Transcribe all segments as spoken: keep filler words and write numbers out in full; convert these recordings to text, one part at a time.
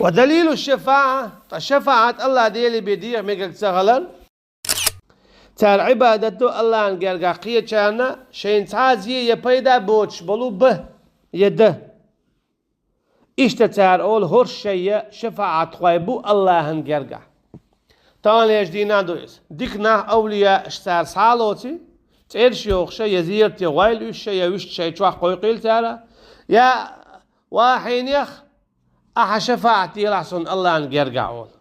ودليل الشفاعة, ткъа шафаӀат Аллахь Деле бе дегӀа мегаш ца хилар, цара Ӏибадат ду Аллахьан гергахь кхечарна, шайна цхьа а зе я пайда боцуш болу ба я да. Иштта цара олу, хӀорш шайна шафаӀатхой бу Аллахьан гергахь. Таханлерчу дийнахь ду иза. Дика нах, овлияаш цара схьа а лоций, цӀераш йохуш а, я зерате гӀойла уьш а, я уьш шайн чохь кхойкхийла цара, я ва хьенех, ахьа шафаӀат делахь суна Аллахьан гергахь олу.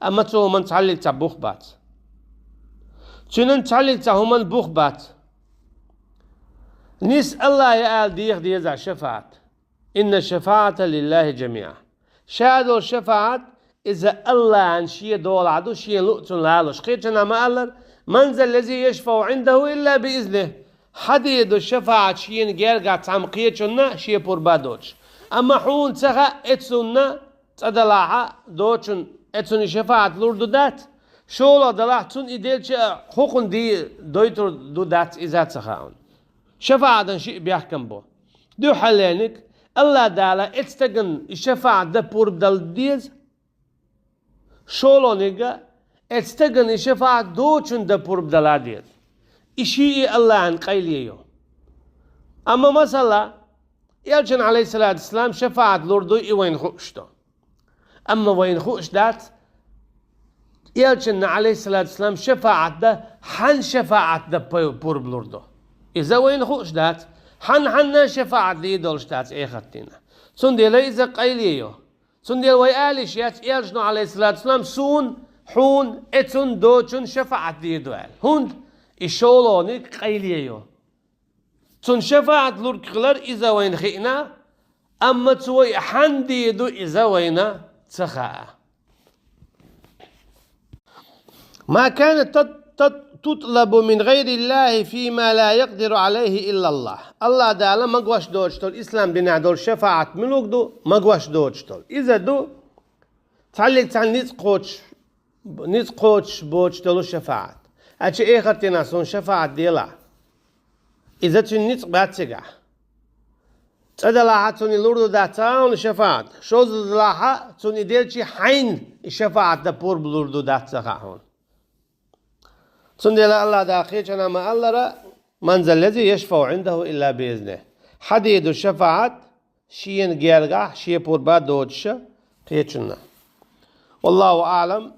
Амма цу хӀуманна цхьаллиг цхьа бух бац. Цуьнан цхьаллиг цхьа хӀуманна бух бац. Нис Аллахье ала деха деза шафаӀат. إن الشفاعة لله جميعا. Ша долу шафаӀат, иза Аллахьан шен долахь ду, шена луъ цунна лалуш. Кхечанхьа ма-аллара: من ذا الذي يشفع عنده إلا بإذنه. Хьан де ду шафаӀат шена гергахь цхьамма кхечунна шен пурба доцуш? Амма хьуна ца хаьа, эцунна цӀа далахь а доцучун, эцунна и шафаӀат лур ду дац, шолгӀа далахь, цунна и делча а хӀокхунна де дойтур ду дац, иза ца хаьа хьуна. ШафаӀатан шиъ бехкам бу. Дуьххьарлерниг, Аллахь Дала эцу стагана и шафаӀат дан пурба дала деза. ШолгӀаниг а, эцу стагана и шафаӀат доцучунна дан пурба дала деза. И шиъ а Аллахьан къайле ю. Амма масала, Элчанна, Ӏалайхиссалату вассалам, шафаӀат лур ду, и вайна хууш ду. Амма вайна хууш дац, Элчанна, Ӏалайхиссалату вассалам, шафаӀат дан, хьанна шафаӀат дан пай-, пурба лур ду. Иза вайна хууш дац, хьанна-хьанна шафаӀат дийр долуш дац эхартина. Цундела иза къайле ю. Цундела вай ала йиш яц, Элчано, Ӏалайхиссалату вассалам, суна, хьуна, эцунна, доцучунна шафаӀат дийр ду аьлла. ХӀунда? И шолгӀаниг къайле ю. Цунна шафаӀат лург хилар иза вайна хиъна, амма цо и хьанна дийр ду иза вайна ца хаьа. ما كانت تط-، تط-، تطلب من غير الله فيما لا يقدر عليه إلا الله. Аллахь Дала магош доцуш долу ислам динехь долу шафаӀат муьлхарг ду, магош доцуш долу. Иза ду цхьаллиг цхьана ницкъ кхочуш, ницкъ кхочуш боцуш долу шафаӀат. Аьлча эхартина суна шафаӀат делахь. Иза цуьнан ницкъ бац цигахь. ЦӀа далахь а цунна лур ду дац цхьа а хьуна шафаӀат. ШозлагӀа далахь а цунна и делча хьайна и шафаӀат дан пурба лур ду дац ца хаьа хьуна. Цундела Аллахь Дала кхечанхьа ма-аллара: من ذا الذي يشفع عنده إلا بإذنه. Хьан де ду шафаӀат шена гергахь, шен пурба доцуша кхечунна? والله أعلم.